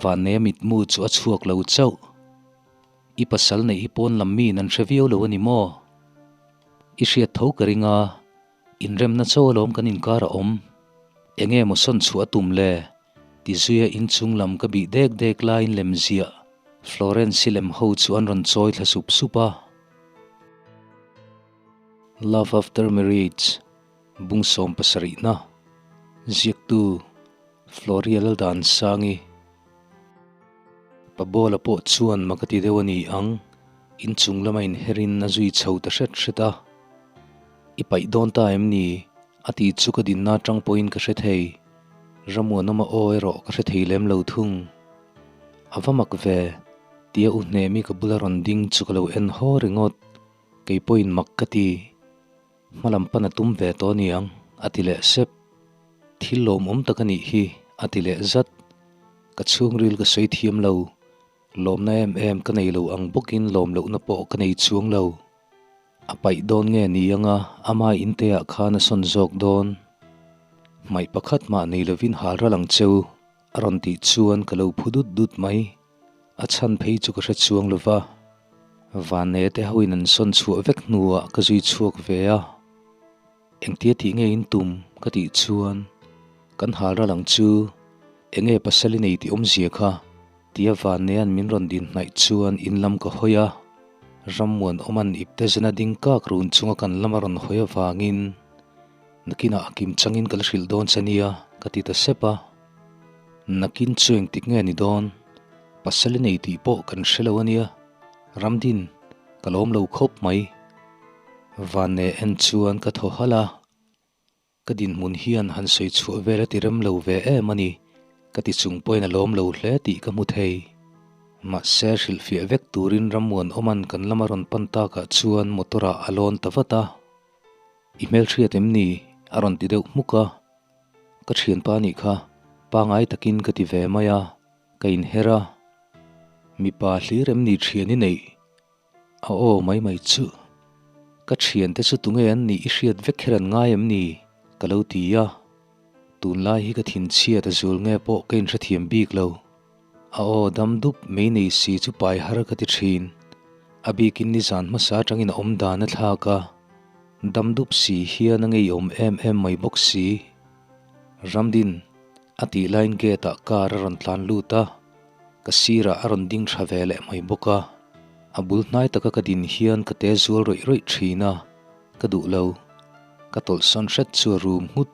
Vanneia mitmu chu a chhuak lo chauh. I pasal neih hi pawn lam miin an hre viau lo a ni maw? I hriat tho ka ring a, inremna chaw alawm kan inkar a awm. Enge maw sawn chhuah a tum le? Ti zuia inchung lam ka bih dek dek laiin lem ziah Florence-i lem ho chu an rawn chawi thla sup sup a. Love After Marriage Bung 77na Ziaktu Floria Laldansangi Pabola pawh chuan mak a ti deuh a ni ang, inchung lama inherin a zui chho ta hret hret a. I paih dawn ta em ni? A ti chu ka dinna atang pawhin ka hre thei. Ramuanawma aw erawh ka hre thei lem lo thung. A va mak ve, tia u Hnemi ka bula rawn ding chu ka lo en haw ringawt. Kei pawhin mak ka ti. Hmalam pan a tum ve tawh niang, a ti leh sep. Thil lawmawm tak a nih hi, a ti leh zat. Ka chhungril ka sawi thiam lo. Lawmna em em ka nei lo ang bawkin lawm lohna pawh ka nei chuang lo. A paih dawn nge ni anga ama inte ah khan a sawn zawk dawn. Hmaih pakhat mah nei lovin hal ral ang cheu, a rawn tih chuan ka lo phu dut dut mai. A chhan phei chu ka hre chuang lo va. Vanne te hoin an sawn chhuah vek hnuah ka zui chhuak ve a. Engtia tih nge in tum? ka tih chuan kan hal ral ang chu enge pasal i nei tih awmzia kha tia Vannea'n min rawn din hnaih chuan in lam ka hawi a. Rammuan awman ipte zena ding kak run chunga kan lam a rawn hawi avangin nakinah a kim changin ka la hrilh dawn che nia ka ti ta sep a. Nakin chu engtik nge ni dawn? Pasal i nei tih pawh kan hre lo a nia. Ramdin, ka lawm lo khawp mai. Vanne en chuan ka thaw halh a, ka dinhmun hian han sawi chhuah vel a ti rem lo ve em a ni, ka ti chung pawhin a lawm lo hle tih ka hmu thei. Mahse hrilhfiah vek turin Rammuanawma'n kan lama rawn pan takah chuan motor ah a lawn ta vat a. I hmelhriat em ni? a rawn ti deuh hmuk a. Ka thianpa nih kha pangai takin ka ti ve mai a, ka inher a. Mipa hlir em ni thian i neih? A aw mai mai chu. Ka thiante chu tunge an nih i hriat vek kher an ngai em ni? ka lo ti a. Tunlai hi ka thinchhiat a zul nge pawh ka inhrethiam bik lo. A aw dam dup mei nei si chu pai har ka ti thin. A bikin nizan hmasa atangin a awm dan a thlak a. Dam dup si hian a ngeiawm em em mai bawk si. Ramdin, a tih laiin gate ah car a rawn tlan lut a. Ka sirah a rawn ding tha ve leh mai bawk a, a bul hnai taka ka din hian ka te zual rawih rawih thin a, ka duh lo. Ka tawlhsawn hret chu a rum nghut,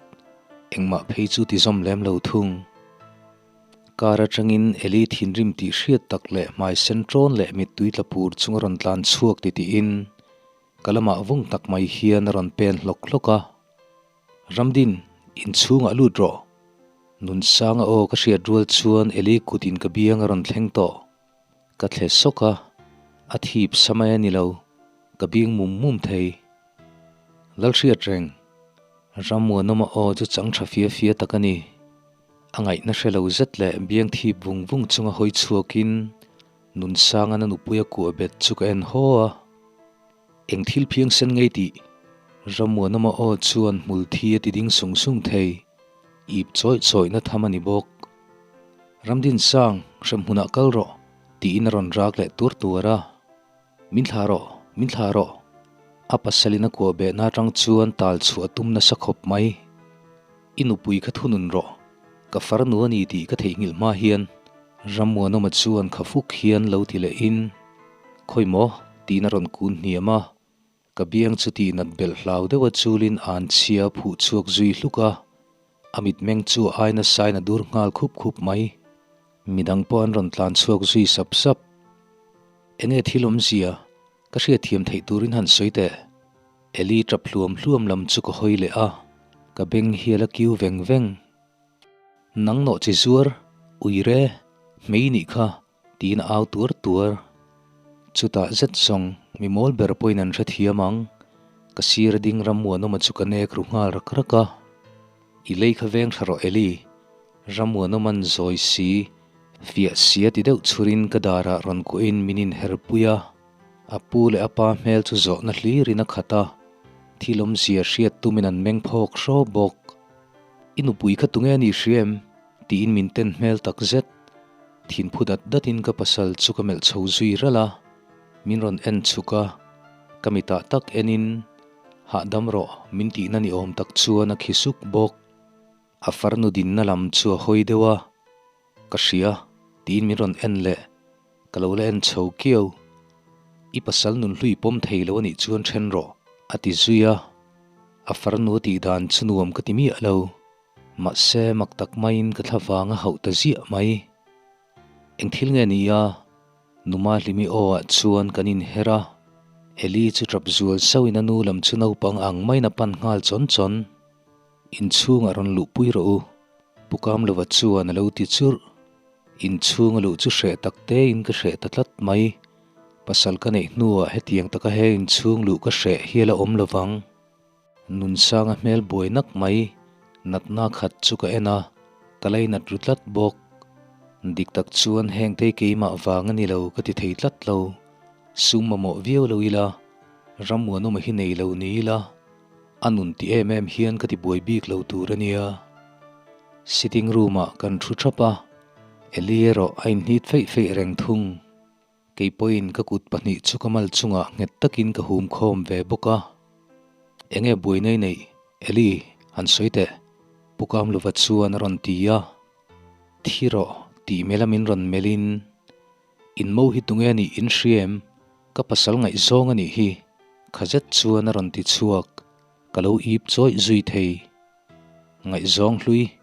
engmah phei chu ti zawm lem lo thung. Car atangin Eli thinrim tih hriat tak leh hmai sen ṭawn leh mittui tla pur chung a rawn tlan chhuak ti tiin ka lamah vung tak mai hian a rawn pen hlawk hlawk a. Ramdin, inchhungah lut rawh. Nunsanga aw ka hriat rual chuan Eli kutin ka biang a rawn thleng tawh. Ka thle sawk a, a thip sa mai a ni lo, ka bing mum mum thei. Lalhriat reng, Rammuanawma aw chu chang tha fia fia tak a ni. A ngaihna hre lo zet leh biang thip vung vung chunga hawi chhuakin Nunsanga na nupui a kuah bet chu ka en haw a. Eng thil phiang sen ngei tih? Rammuanawma aw chuan hmul thi a ti ding sung sung thei. Ip chawih chawihna tham a ni bawk. Ramdinsang, hremhmunah kal rawh, tiin a rawn rak leh tur tuar a. Min thlah rawh, min thlah rawh. A pasalin a kuah behna atang chuan tal chhuah a tum nasa khawp mai. I nupui kha thunun rawh, ka farnu a ni tih ka theihnghilh hma hian Rammuanawma chuan kha fuk hian lo ti lehin, Khawi maw? tiin a rawn kun hniam a, ka biang chu tih nat belh hlau deuha chulin an chhia phuh chhuak zui hluk a, a mitmeng chu a aina sain a dur nghal khup khup mai. Midang pawh an rawn tlan chhuak zui sap sap. Enge thil awmzia? Ka hriatthiam theih turin han sawi teh. Eli tap hluam hluam lam chu ka hawi leh a, ka beng hial a kiu veng veng. Nang nawh chi zuar, ui re, hmei nih kha, tiin a au tuar tuar. Chutah zet zawng, mi mawl ber pawhin an hrethiam ang. Ka sir a ding Rammuanawma chu ka nek ru nghal rak rak a. I lei kha veng tha rawh Eli, Rammuanawma'n zawi si, fiah si a ti deuh chhurin ka darah rawn kuahin min inherpui a. A pu leh a pa hmel chu zawhna hlirin a khat a, thil awmzia hriat tumin an meng phawk hraw bawk. I nupui kha tunge a nih hria em? tiin min ten hmel tak zet. Thinphu dat datin ka pasal chu ka melh chho zui ralh a, min rawn en chhuk a, ka mitah tak enin hahdam rawh min tihna ni awm tak chuan a khi suk bawk. A farnu dinna lam chu a hawi deuh a, Ka hria, tiin min rawn en leh, ka lo la en chho kiau. I pasal nun hlui pawm thei lo a nih chuan then rawh, a ti zui a. A farnu a tih dan chu nuam ka ti miah lo. Mahse, mak tak maiin ka thla vang a hauh ta ziah mai. Eng thil nge ni a? Numa hlimi aw ah chuan kan inher a. Eli chu tap zual sauhin a nu lam chu naupang ang maiin a pan nghal chawn chawn. Inchhungah rawn luhpui rawh u, Pu Kamlova chuan a lo ti churh. Inchhung a luh chu hreh tak tein ka hreh ta tlat mai. Pasal ka neih hnuah hetiang taka he inchhung luh ka hreh hi a la awm lovang. Nunsanga hmel buai nak mai, natna khat chu ka en a, ka lainat ru tlat bawk. Dik tak chuan hengte keimah vang a ni lo ka ti thei tlat lo. Sum mamawh viau lo ila, rammuanawma hi nei lo ni ila. A nun ti em em hian ka ti buai bik lo tur a nia. Sitting room ah kan thu thap a, Eli erawh a inhnit feih feih reng thung. Kei pawhin ka kut pahnih chu ka mal chungah nghet takin ka hum khawm ve bawk a. Enge buai nei neih, Eli, han sawi teh, Pu Kamlova chuan a rawn ti a. Thi rawh, tih mela min rawn melhin, In mo hi tunge a nih in hria em? Ka pasal ngaihzawng a nih hi, kha zet chuan a rawn ti chhuak, ka lo ip chawih zui thei. Ngaihzawng hlui,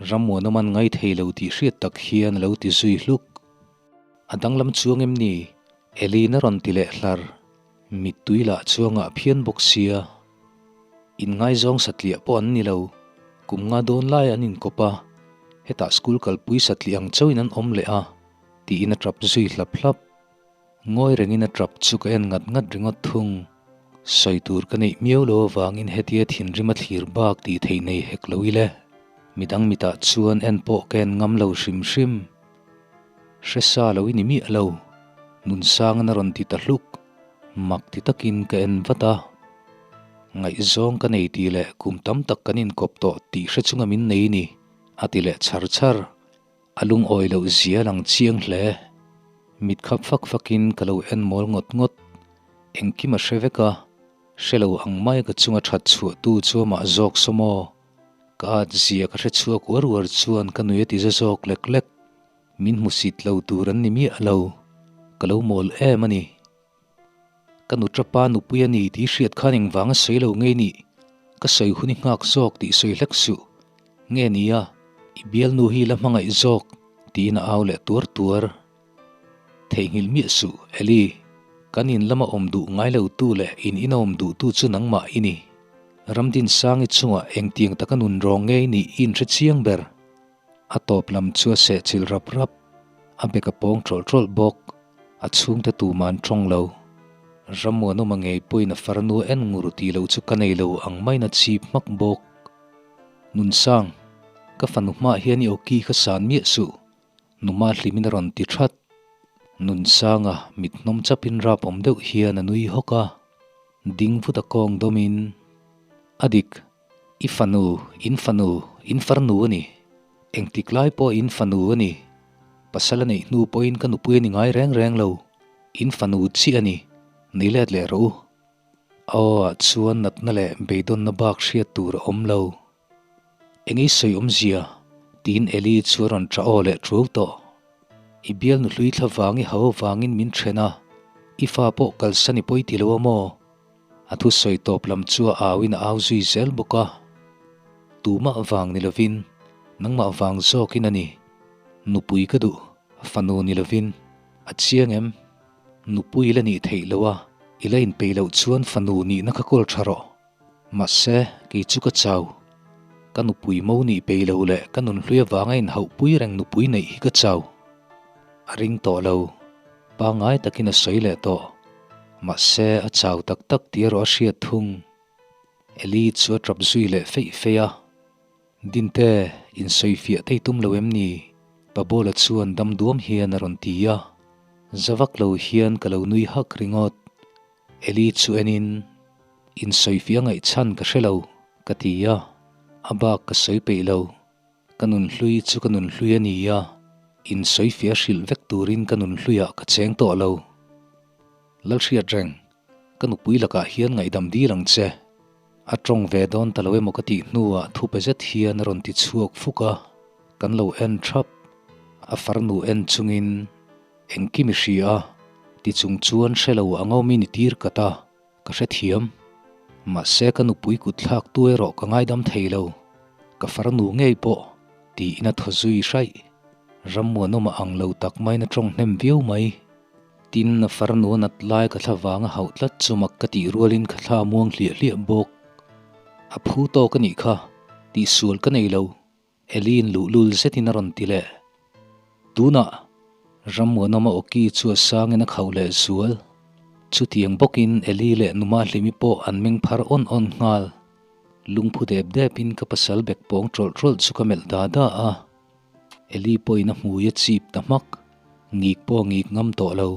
Rammuanawm an ngai thei lo tih hriat tak hian a lo ti zui hluk. A danglam chuang em ni? Elin a rawn ti leh hlar, mittui lah chuangah phian bawk sia. Inngaizawng satliah pawh an ni lo, kum nga dawn lai an inkawp a, hetah school kalpui satliah ang chauhin an awm leh a, tiin a tap zui hlap hlap. Ngawi rengin a tap chu ka en ngat ngat ringawt thung. Sawi tur ka neih miau lo avangin hetia thinrim a thlir bak tih theih nei hek lo ile. Midang mitah chuan en pawh ka en ngam lo hrim hrim. Hre sa lo i ni miah lo. Nunsangin a rawn ti ta hluk. Mak ti takin ka en vat a. Ngaihzawng ka nei tih leh kum tam tak kan inkawp tawh tih hre chunga min nei ni, a ti leh chhar chhar. A lungawi loh zia lang chiang hle. Mit khap fak fakin ka lo en mawl ngawt ngawt. Engkim a hre vek a, hre lo ang mai ka chunga that chhuah tu chu amah zawk saw maw? Ka at zia ka hre chhuak uar uar chuan ka nui a ti za zawk lek lek. Min hmusit lo tur an ni miah lo. Ka lo mawl em a ni. Ka nu tapa nupui a ni tih hriat khan engvang a sawi lo ngei nih? Ka sawi hun i nghak zawk tih sawi hlek suh. Nge nia, i bialnu hi la hmangaih zawk tiin a au leh tuar tuar. Theihnghilh miah suh, Eli. Kan in lama awm duh ngai lo tu leh in ina awm duh tu chu nangmah i ni. Ramdinsangi chungah engtiang taka nun rawng ngei nih i inhre chiang ber. A tawp lam chu a sehchilh rap rap, a bek a pawng tawlh tawlh bawk, a chhungte tumah an tawng lo. Rammuanawma ngei pawhin a farnu a en ngur tih loh chu ka nei lo ang maiin a chip hmak bawk. Nunsang, ka fanu hmaah hian i awki kha san miah suh, numa hlimin a rawn ti that. Nunsanga mit hnawm chapin rap awm deuh hian a nui hawk a, ding vut a kawng dawmin, A dik, I fanu, in fanu, in farnu a ni. Engtik lai pawh in fanu a ni. Pasal a neih hnu pawhin ka nupui a ni ngai reng reng lo. In fanu chiah a ni. Nei let leh rawh u. A aw ah chuan natna leh beidawnna bak hriat tur a awm lo. Eng ei sawi awmzia? tiin Eli chu a rawn tah aw leh ṭuau tawh. I bialnu hlui thla vang i hau avangin min ṭhen a, i fa pawh kalsan i pawi ti lo a maw? A thusawi tawp lam chu a auin a au zui zel bawk a. Tumah vang ni lovin, nangmah vang zawkin a ni. Nupui ka duh, fanu ni lovin. A chiang em? Nupui i la nih theih loh a, i la inpeih loh chuan fanu nihna kha kawl tha rawh. Mahse, kei chu ka chau. Ka nupui mo nih peih lo leh ka nunhlui avanga inhauhpui reng nupui neih hi ka chau. A ring tawh lo. Pangngai takin a sawi leh tawh. Mahse, a chau tak tak tih erawh a hriat thung. Eli chu a tap zui leh feih feih a. Dinte, insawi fiah thei tum lo em ni? Pabola chuan dam duam hian a rawn ti a. Za vak lo hian ka lo nui hak ringawt. Eli chu enin, Insawi fiah ngaihchhan ka hre lo, ka ti a. A bak ka sawi peih lo. Ka nunhlui chu ka nunhlui a ni a. Insawifiah hrilh vek turin ka nun hluiah ka cheng tawh lo. Lalhriat reng, ka nupui lakah hian ngaihdam dil ang che. A tawng ve dawn ta lo emaw ka tih hnuah thu pe zet hian a rawn ti chhuak fuk a, kan lo en thap. A farnu en chungin engkim i hria a, ti chung chuan hre lo ang awmin i tir kat a, ka hrethiam. Mahse ka nupui kut thlak tu erawh ka ngaidam thei lo, ka farnu ngei pawh tiin a thaw zui hraih. Rammuanawma ang lo tak maiin a tawng hnem viau mai. Tin, a farnu a nat lai ka thla vang a hauh tlat chu mak ka tih rualin ka thla muang hliah hliah bawk. A phu tawk a nih kha, tihsual ka nei lo, Eli'n luhlul zetin a rawn ti leh. Tunah, Rammuanawma awki chu a sangin a khauh leh zual. Chutiang bawkin Eli leh Numa Hlimi pawh an meng phar awn awn nghal. Lungphu dep depin ka pasal bek pawng ṭawlh ṭawlh chu ka melh da da a. Eli pawhin a hmui a chip ta hmak, ngik pawh a ngik ngam tawh lo.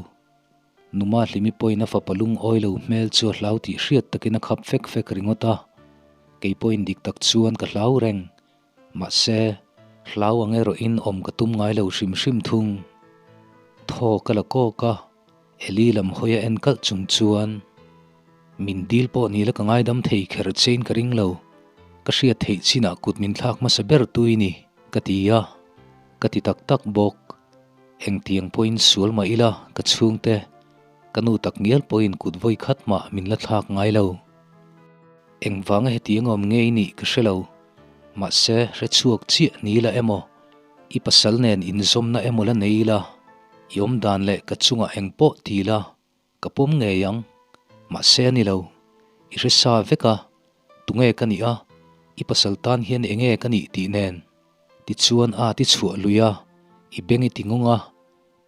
Numa Hlimi pawhin a fapa lungawi lo hmel chu a hlau tih hriat takin a khap fek fek ringawt a, kei pawhin dik tak chuan ka hlau reng. Mahse, hlau ang erawhin awm ka tum ngai lo hrim hrim thung. Thaw ka la kawk a, Eli lam hawi a en kalh chung chuan min dil pawh ni la ka ngaidam thei kher chein ka ring lo. Ka hriat theih chinah kut min thlak hmasa ber tui ni, ka ti a. Ka ti tak tak bawk. Engtiang pawhin sual mah ila ka chhungte, ka nu tak ngial pawhin kut vawi khat mah min la thlak ngai lo. Engvanga hetiang awm ngei nih ka hre lo. Mahse, hre chhuak chiah ni la emaw, i pasal nen inzawmna emaw la nei ila, i awm dan leh ka chungah eng pawh ti la, ka pawm ngei ang. Mahse a ni lo. I hre sa vek a, tunge ka nih a, i pasal tan hian enge ka nih tih nen. Tichuan a ti chhuah lui a, i beng i ti ngawng a,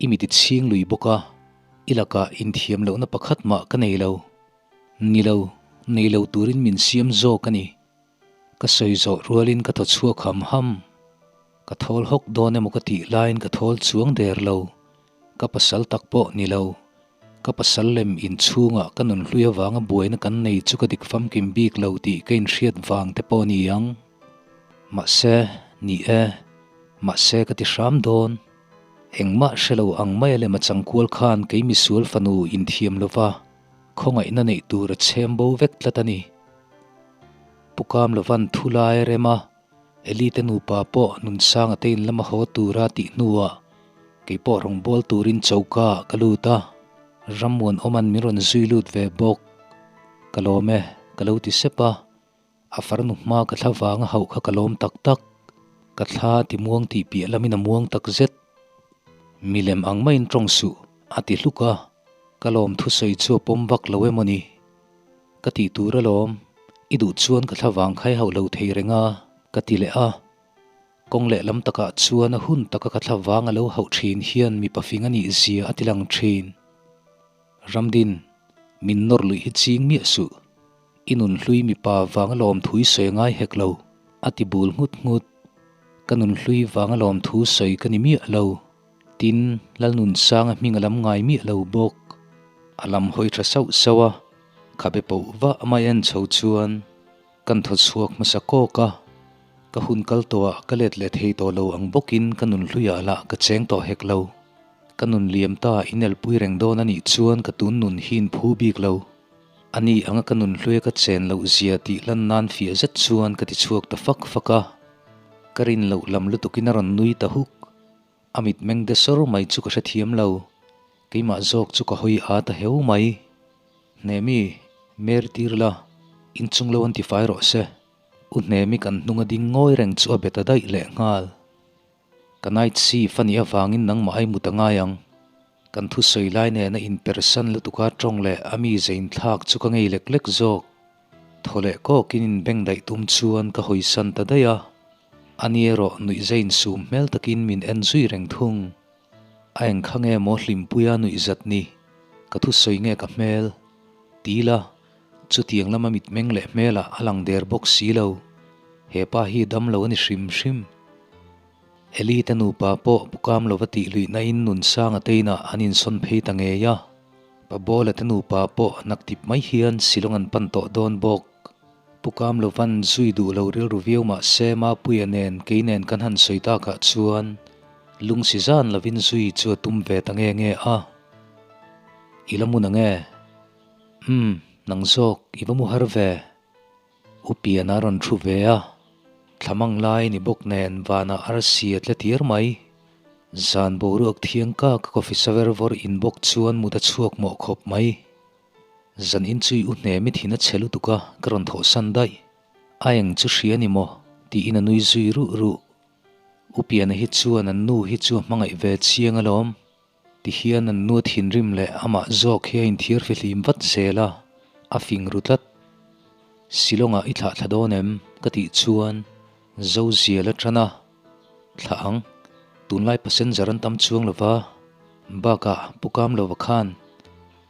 i mit i chhing lui bawk a, i lakah inthiam lohna pakhat mah ka nei lo. Ni lo, nei lo turin min siam zawk a ni. Ka sawi zawh rualin ka thaw chhuak ham ham. Ka thawl hawk dawn emaw ka tih laiin ka thawl chuang der lo. Ka pasal tak pawh ni lo. Ka pasal lem inchhungah ka nun hlui avanga buaina kan nei chu ka dik famkim bik lo tih ka inhriat vang te pawh a ni ang. Mahse, ni e, mahse ka ti hram dawn. Engmah hre lo ang mai a lem a changkual khan kei misual fanu inthiam lova khawngaihna neih tur a chhem bo vek tlat a ni. Pu Kam Lovan thu lai a rem a, Eli te nupa pawh Nunsanga te in lama haw tura tih hnuah kei pawh rawngbâwl turin choka ah ka lut a, Rammuanawma'n min rawn zui lut ve bawk. Ka lawm e, ka lo ti sep a, a farnu hma ka thla vanga hauh kha ka lawm tak tak. Ka thla ti muang tih piah lamin a muang tak zet. Milem ang maiin tawng suh, a ti hluk a, ka lawm thusawi chu a pawm vak lo emaw ni? Ka tih tur alawm, i duh chuan ka thla vang khai hauh lo thei reng a, ka ti leh a. Kawng lehlam takah chuan a hun taka ka thla vang a lo hauh thin hian mipa fing a nih zia a ti lang thin. Ramdin, min nawr luih hi ching miah suh. I nun hlui mipa vang alawm thu i sawi ngai hek lo, a ti bul nghut nghut. Ka nun hlui vang alawm thu sawi ka ni miah lo. Tin, Lalnunsanga hming a lam ngai miah lo bawk. A lam hawi tha sauh sauh a, khabe poh vah mai en chho chuan kan thaw chhuak hmasa kawk a, ka hun kal tawhah ka let leh thei tawh lo ang bawkin ka nun hluiah lah ka cheng tawh hek lo. Ka nun liam ta inelpui reng dawn a nih chuan ka tun nun hi in phu bik lo. A ni anga ka nun hluia ka chen loh zia tih lan nan fiah zet chuan ka ti chhuak ta fak fak a, ka rin loh lam lutukin a rawn nui ta huk. A mitmeng de sawr mai chu ka hrethiam lo, keimah zawk chu ka hawi a ta heu mai. Hnemi, Mary tir la, inchung lo an ti fai rawh se. U Hnemi kan hnung a ding ngawi reng chu a be ta daih leh nghal. Ka night shift a nih avangin nangmah ai mut a ngai ang. Kan thusawi lai nena inpersan lutuka tawng leh a mi zeinthlak chu ka ngei lek lek zawk. Thaw leh kawkin inbeng daih tum chuan ka hawisan ta daih a. A ni erawh nuihza insum hmel takin min en zui reng thung. A eng kha nge maw Hlimpuia nuihzat ni? Ka thusawi nge ka hmel? Ti la, chutiang lama mitmeng leh hmelah a lang der bawk si lo. He pa hi dam lo a ni hrim hrim. Eli te nupa pawh Pukam lova tih luihna in Nunsanga te inah an insawn phei ta ngei a. Pabola te nupa pawh naktip mai hian Shillong an pan tawh dawn bawk. Pu Kamlovan zui duh lo rilru viau mah se Mapuia nen kei nen kan han sawi takah chuan Lungsi zan lovin zui chu a tum ve ta nge nge a. I la mun ang e? Umm, nang zawk i va mu har ve. U Piana a rawn thu ve a, thlamang lai ni bawk nen vanah arsi a tle tir mai. Zan boruak thiang kak a coffee saver vawr in bawk chuan mut a chhuak mawh khawp mai. Zan in chu i u hnem i thin a chhe lutuk a, ka rawn thawhsan daih. A eng chu hria ni maw? tiin a nui zui ruh ruh. U Piana hi chuan an nu hi chu a hmangaih ve chiang alawm. Tihian an nu a thinrim leh amah zawk hi a inthiar fihlim vat zel a, a fing ru tlat. Shillong-ah i thlah thla dawn em? ka tih chuan Zozial a tan a, Thlah ang, tunlai passenger an tam chuang lo va, bakah Pu Kamlova khan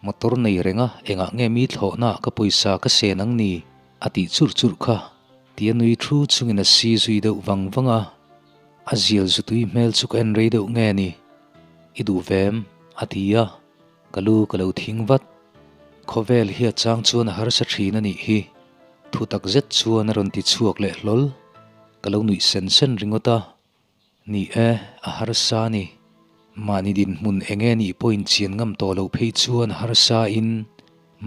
motor nei reng a engah nge mi thlawhnaah ka pawisa ka sen ang ni? a tih churh churh kha tia nui thu chungin a si zui deuh vang vang a. A zial zutui hmel chu ka en rei deuh nge ni? I duh ve em? a ti a, ka lu ka lo thing vat. Khawvel hi a chang chuan a harsa thin a nih hi. Thu tak zet chuan a rawn ti chhuak leh hlawl. Ka lo nuih sen sen ringawt a. Ni e, a harsa a ni. Mahni dinhmun eng nge nih pawh inchian ngam tawh loh phei chuan a harsa in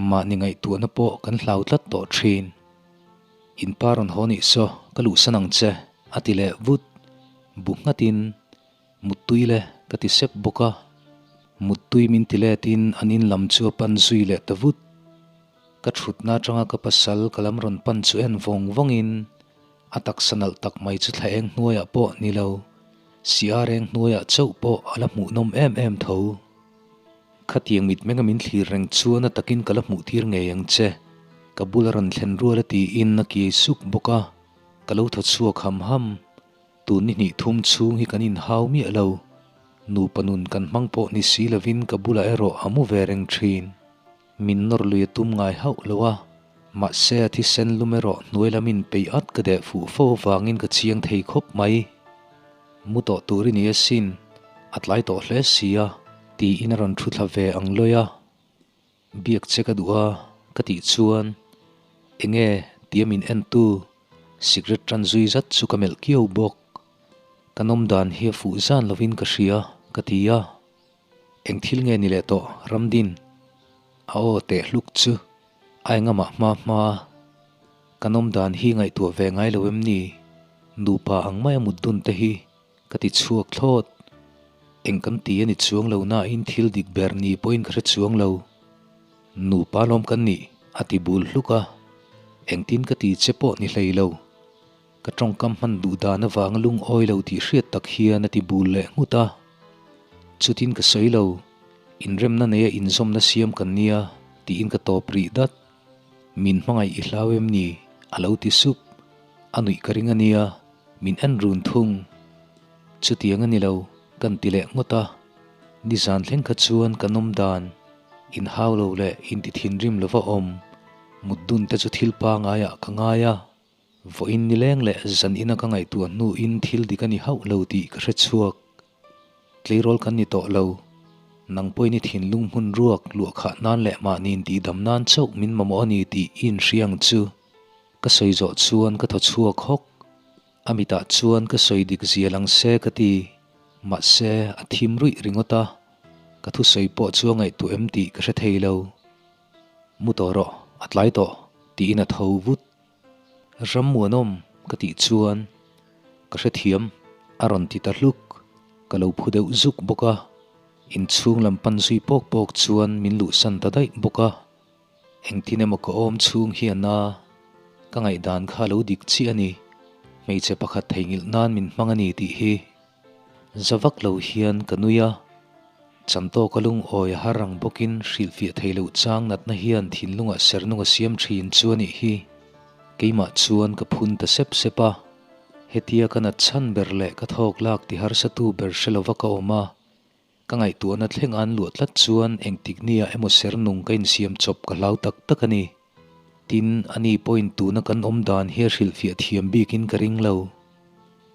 mahni ngaihtuahna pawh kan hlau tlat tawh thin. In pa rawn haw nih saw, ka luhsan ang che, a ti leh vut. Bu nghatin, Muttui le, ka ti sep bawk a. Muttui min ti letin an in lam chu a pan zui leh ta vut. Ka thutna atanga ka pasal ka lam rawn pan chu en vawng vawngin a taksa nalh tak mai chu thla eng hnuaiah pawh ni lo, siar eng hnuaiah chauh pawh a la hmuhnawm em em tho. Khatiang mitmenga min thlir reng chuan a takin ka la hmuh tir ngei ang che, ka bula rawn thlen rual a tiin a kiai suk bawk a, ka lo thaw chhuak ham ham. Tun ni hnih thum chhung hi kan inhau miah lo, nupa nun kan hmang pawh ni si lovin ka bulah erawh a mu ve reng thin. Min nawr lui a tum ngai hauh lo a, mahse a thisen lum erawh hnuai lamin peih at ka deh fuh fo avangin ka chiang thei khawp mai. Mu tawh tur i ni asin, a tlai tawh hle si a, tiin a rawn thu thla ve ang lawi a. Biak che ka duh a, ka tih chuan, Enge tia min entu sikret tan zui zat chu ka melh kiau bawk. Ka nawm dan hi a fuh zan lovin ka hria, ka ti a. Eng thil nge ni leh tawh Ramdin? A aw teh hluk chu a engamah hma hma. Ka nawm dan hi ngaihtuah ve ngai lo em ni? Nupa ang maia mut dun te hi ka ti chhuak thlawt. Eng kan ti a ni chuang lo nain thil dik ber ni pawhin ka hre chuang lo. Nupa lawm kan nih a ti bul hluk a, engtin ka ti che pawh ni hlei lo. Ka tawngkam hman duh dan avanga lungawi lo tih hriat tak hian a ti bul leh nghut a. Chutin ka sawi lo, inremna neia inzawmna siam kan nia tiin ka tawp rih dat. Min hmangaih i hlau em ni? a lo ti sup. A nuih ka ring a nia, min en run thung. Chutiang a ni lo, kan ti leh ngawt a. Nizan thleng kha chuan kan awm dan, inhau lo leh inti thinrim lova awm, mut dun te chu thil pangaiah ka ngai a. Vawiin nileng leh zan ina ka ngaihtuah hnuin thil dik a ni hauh lo tih ka hre chhuak. Tleirawl kan ni tawh lo. Nang pawhin i thinlung hmun ruak luah khah nan leh mahni intihdam nan chauh min mamawh a ni tih i inhria ang chu. Ka sawi zawh chuan ka thaw chhuak hawk. A mitah chuan ka sawi dik zia lang se ka ti. Mahse, a thim ruih ringawt a. Ka thusawi pawh chu a ngaihtuah em tih ka hre thei lo. Mu tawh rawh, a tlai tawh, tiin a tho vut. Ram muanawm ka tih chuan ka hrethiam a rawn ti ta hluk, ka lo phu deuh zuk bawk a, inchhung lam pan zui pawk pawk chuan min luhsan ta daih bawk a, engtin emaw ka awm chhung hi a na, ka ngaihdan kha a lo dik chiah a ni, hmeichhe pakhat theihnghilh nan min hmang a ni tih hi. Za vak lo hian ka nui a, Chantawka lungawi a har ang bawkin hrilhfiah thei loh chang natna hian thinlungah sernung a siam thin chu a nih hi. Keimah chuan ka phun ta sep sep a, hetia ka nat chhan ber leh ka thawk lak ti harsatu ber hre lova ka awm a, ka ngaihtuahna thleng an luah tlat chuan engtik nia emaw sernung ka insiam chawp ka hlau tak tak a ni. Tin, ani pawhin tuna kan awm dan hi a hrilhfiah thiam bikin ka ring lo.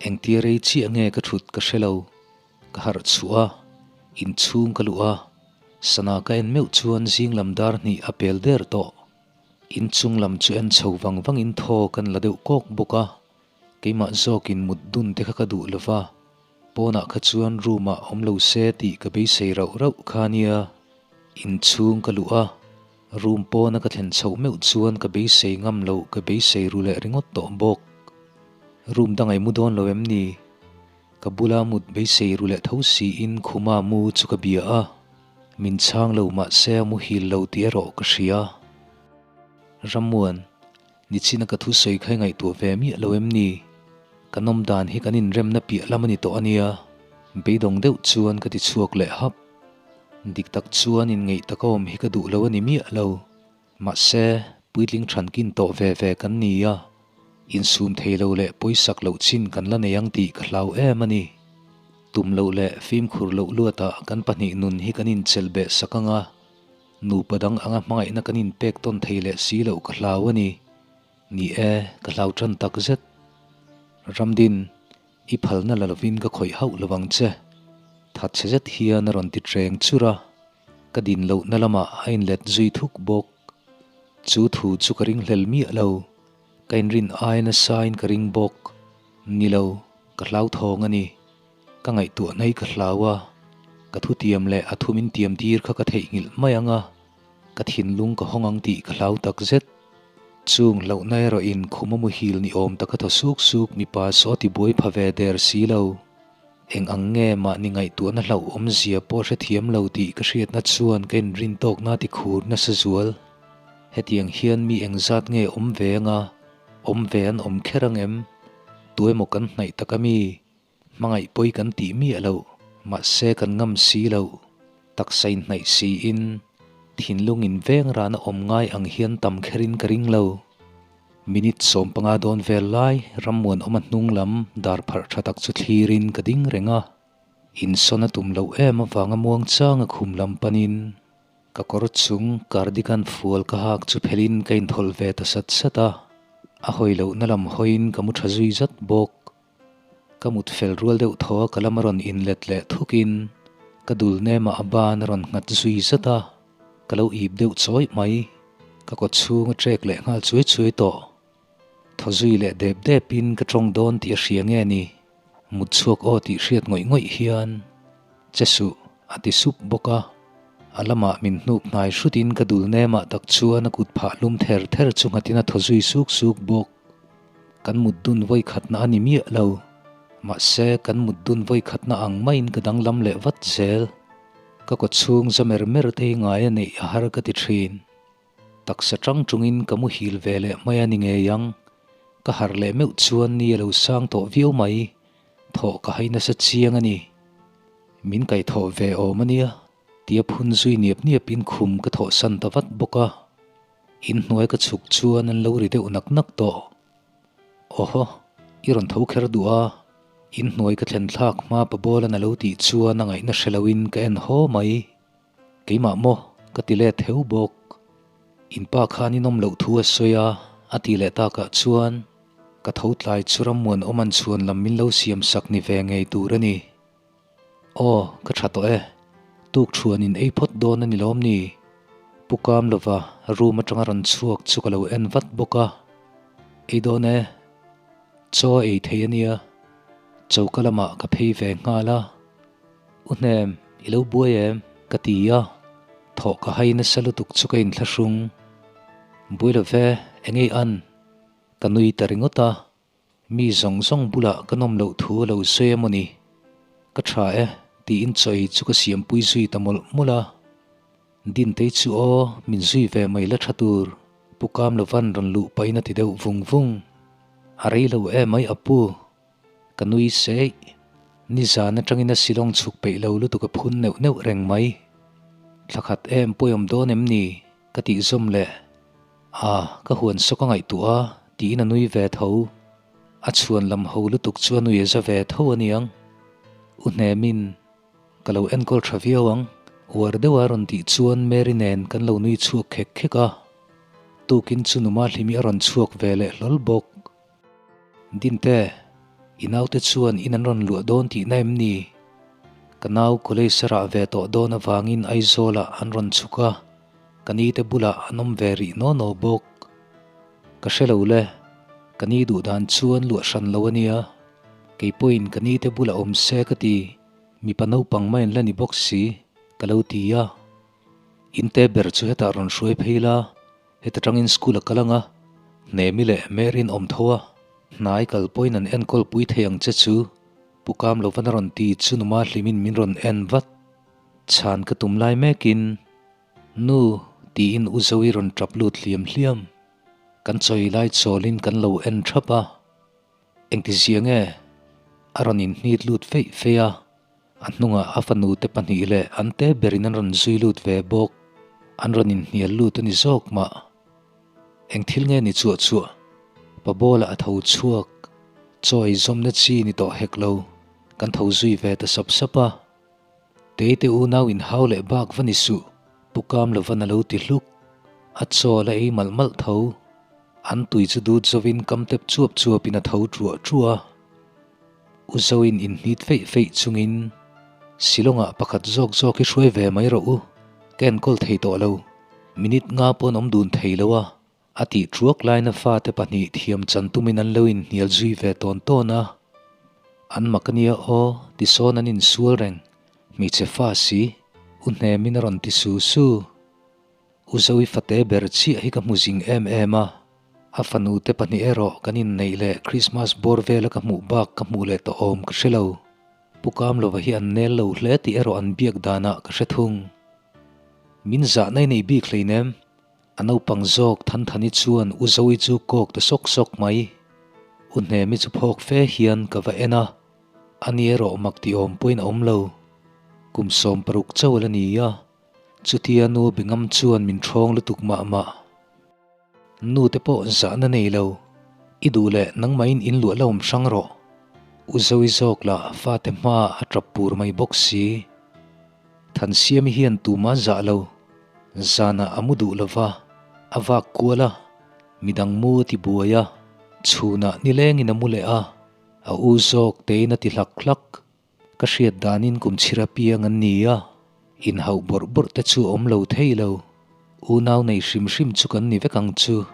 Engtia rei chiah nge ka thut ka hre lo. Ka harh chhuah a, inchhung ka luh a, sana ka en meuh chuan zing lam dar hnih a pel der tawh. Inchung lam chu en chho vang vangin thaw kan la deuh kawk bawk a, keimah zawkin mut dun te kha ka duh lo va. Pawnah kha chuan room ah awm lo se tih ka beisei rauh rauh kha nia. Inchhung ka luh a, room pawna ka thlen chhoh meuh chuan ka beisei ngam loh ka beisei ru leh ringawt tawh bawk. Room dang ei mu dawn lo em ni? Ka bula mut beisei ru leh tho siin khuma mu chu ka bia a, min chhang lo mahse a muhil lo tih erawh ka hria. Rammuan, Nichina ka thusawi kha i ngaihtuah ve miah lo em ni? Kan awm dan hi kan inremna piah lam a ni tawh a nia, beidawng deuh chuan ka ti chhuak leh hap. Dik tak chuan inngeih taka awm hi ka duh lo a ni miah lo. Mahse, puitling thankin tawh ve ve kan ni a, insum thei lo leh pawisak loh chin kan la nei ang tih ka hlau em a ni. Tum loh leh fimkhur loh luatah kan pahnih nun hi kan inchelh beh sak ang a, Nupa dang anga hmangaihna kan inpek tawn thei leh si loh ka hlau a ni. Ni e, ka hlau tan tak zet. Ramdin, i phalna la lovin ka khawih hauh lo ang che. Thatchhe zet hian a rawn ti ṭeng chur a, ka din lohna lamah a inlet zui thuk bawk. Chu thu chu ka ringhlel miah lo. Ka inrin ai nasain ka ring bawk. Ni lo, ka hlauthawng a ni. Ka ngaihtuah hnai ka hlau a, ka thutiam leh a thu min tiam tir kha ka theihnghilh mai ang a, ka thinlung ka hawng ang tih ka hlau tak zet. Chung hlauhna erawhin khum a muhil ni awm taka thaw suk suk mipa saw ti buai pha ve der si lo. Eng ang nge mahni ngaihtuahna hlauh awmzia pawh hrethiam lo tih ka hriatna chuan ka inrin tawkna ti khur nasa zual. Hetiang hian mi engzat nge awm ve anga awm ve an awm kher ang em? Tuemaw kan hnaih tak a mi? Hmangaih pawi kan tih miah loh, mahse kan ngam si loh, taksa inhnaih siin, thinlung in veng rana awm ngai ang hian tam kherin ka ring lo. Minute 15 dawn vel lai Rammuanawma hnung lam dar pharh tha tak chu thlirin ka ding reng a, insawn a tum loh em avanga muangchanga khum lam panin ka kawr chung cardigan fual ka hak chu phelhin ka inthawlh ve ta sat sat a, a hawi lohna lam hawiin ka mu tha zui zat bawk. Ka mut fel rual deuh thaw a ka lam a rawn inlet leh thukin ka dul nemah a ban a rawn nghat zui zat a, ka lo ip deuh chawih mai. Ka kaw chhung a trek leh nghal chuai chuai tawh. Thaw zui leh dep depin ka tawng dawn tih a hria nge ni? Mut chhuak aw tih hriat ngawih ngawih hian che suh a ti sup bawk a. A lamah min hnuk hnai hrutin ka dul nemah tak chuan a kut phah hlum ther ther chu nghatin a thaw zui suk suk bawk. Kan mut dun vawi khatna a ni miah lo. Mahse, kan mut dun vawi khatna ang maiin ka danglam leh vat zel. Ka kaw chhung za mer mer te hi ngai a neih a har ka ti thin. Taksa tang tungin ka muhil ve leh mai a ni ngei ang. Ka harh leh meuh chuan ni a lo sang tawh viau mai. Thawh ka hai nasa chiang a ni. Min kaihthawh ve awm a nia, tia phun zui niap niapin khum ka thawhsan ta vat bawk a. Inhnuai ka chhuk chuan an lo ri deuh nak nak tawh. Awhaw, i rawn tho kher duh a, inhnuai ka thlen thlak hma pa Bawlan a lo tih chuan a ngaihna hre loin ka en haw mai. Keimah maw? ka ti let heu bawk. In pa khan inawm loh thu a sawi a, a ti leh takah chuan ka tho tlai chu Rammuanawm an chhuan lam min lo siam sak ni ve ngei tur a ni. Aw, ka tha tawh e. Tuk thuan in ei phawt dawn a ni lawm ni? Pu Kam lova room atanga rawn chhuak chu ka lo en vat bawk a. Ei dawn e. Chaw ei thei a nia. Choka lamah ka phei ve nghal a. U Hnem, i lo buai em? ka ti a. Thawh ka hai nasa lutuk chu ka inthlahrung. Buai lo ve, eng ei an? Ka nui ta ringawt a. Mi zawng zawng bulah ka nawm loh thu a lo sawi a maw ni? Ka tha e, tiin chawi chu ka siampui zui ta mawlh mawlh a. Dintei chu aw, min zui ve mai la tha tur, Pu Kamlovan rawn luh pahin a ti deuh vung vung. A rei lo em mai a pu. Ka nui seih. Nizan atangin a silawng chhuk peih lo lutuk a phun neuh neuh reng mai. Thla khat em pawi awm dawn em ni? Ka tih zawm leh. A, ka huan sawk a ngaihtuah a, tiin a nui ve tho. A chhuan lam ho lutuk chu a nui a za ve tho a niang. U Hnemin, Ka lo enkawl tha viau ang, uar deuha rawn tih chuan Mary nen kan lo nui chhuak khek khek a. Tukin chu Numa Hlimi a rawn chhuak ve leh hlawl bawk. Dinte, i naute chuan in an rawn luah dawn tihna em ni? Ka nau college a rah ve tawh dawn avangin Aizawlah an rawn chhuk a, ka ni te bulah an awm ve rih naw naw bawk. Ka hre lo le, ka ni duh dan chuan luah hran lo a nia. Kei pawhin ka ni te bulah awm se ka ti, mipa naupang mai an la ni bawk si, ka lo ti a. In te ber chu hetah rawn hruai phei la, heta tangin school a kal ang a, Hnemi leh Mary-in awm tho a, hnai kal pawhin an enkawl pui thei ang che chu, Pu Kam Lovan a rawn ti chu numa hlimin min rawn en vat. Chhan ka tum lai mekin, Nu, tiin U Zoe rawn tap lut hliam hliam. Kan chawi lai chawlin kan lo en thap a. Engti zia nge? A rawn inhnit lut feih feih a, a hnungah a fanu te pahnih leh an te berin an rawn zui lut ve bawk. An rawn inhnial lut a ni zawk mah. Eng thil nge ni chuah chuah? Pa bawlah a tho chhuak. Chaw ei zawmna chi ni tawh hek lo. Kan tho zui ve ta sap sap a. Teite unau inhau leh bak va ni suh, Pu Kam lovan a lo ti hluk. A chaw la ei malh malh tho. An tui chu dut zovin kam tep chuap chuapin a tho truah truah a. U Zoin inhnit feih feih chungin, Shillong-ah pakhat zawk zawk hi hruai ve mai rawh u, ka enkawl thei tawh lo. Minute nga pawn awm dun thei lo a. A tih thuak laina fate pahnih thiam chan tumin an lo inhnial zui ve tawn tawn a. An mak a nia aw, tisawn an insual reng. Hmeichhe fa si, u hnemin a rawn ti su su. U Zoe fate ber chiah hi ka hmu zing em em a. A fanu te pahnih erawh kan inneih leh Christmas bawr vela ka hmuh bak ka hmuh leh tawh awm ka hre lo. Pu Kamlova hi an nel lo hle tih erawh an biak danah ka hre thung. Min zahna i nei bik hleinem. A naupang zawk Thanthani chuan U Zoe chu kawk ta sawk sawk mai. U Hnemi chu phawk fe hian ka va en a, ani erawh mak ti awm pawhin a awm lo. Kum 60 chauh a la ni a, chutia nu Bingam chuan min ṭhawng lutuk mah mah. Nu te pawh zahna nei lo, i duh leh nangmahin in luah la awm hrang rawh. U Zoe zawk lah fate hma a ṭap pur mai bawk si. Thansiami hian tuma zah lo, zanah a mu duh lo va, a vak kual a, midang mu a ti buai a, chhunah nilengin a mu leh a, a u zawk tein a ti hlak hlak. Ka hriat danin kum chhira piang an ni a, inhauh bawrh bawrh te chu a awm lo thei lo. Unau nei hrim hrim chu kan ni vek ang chu.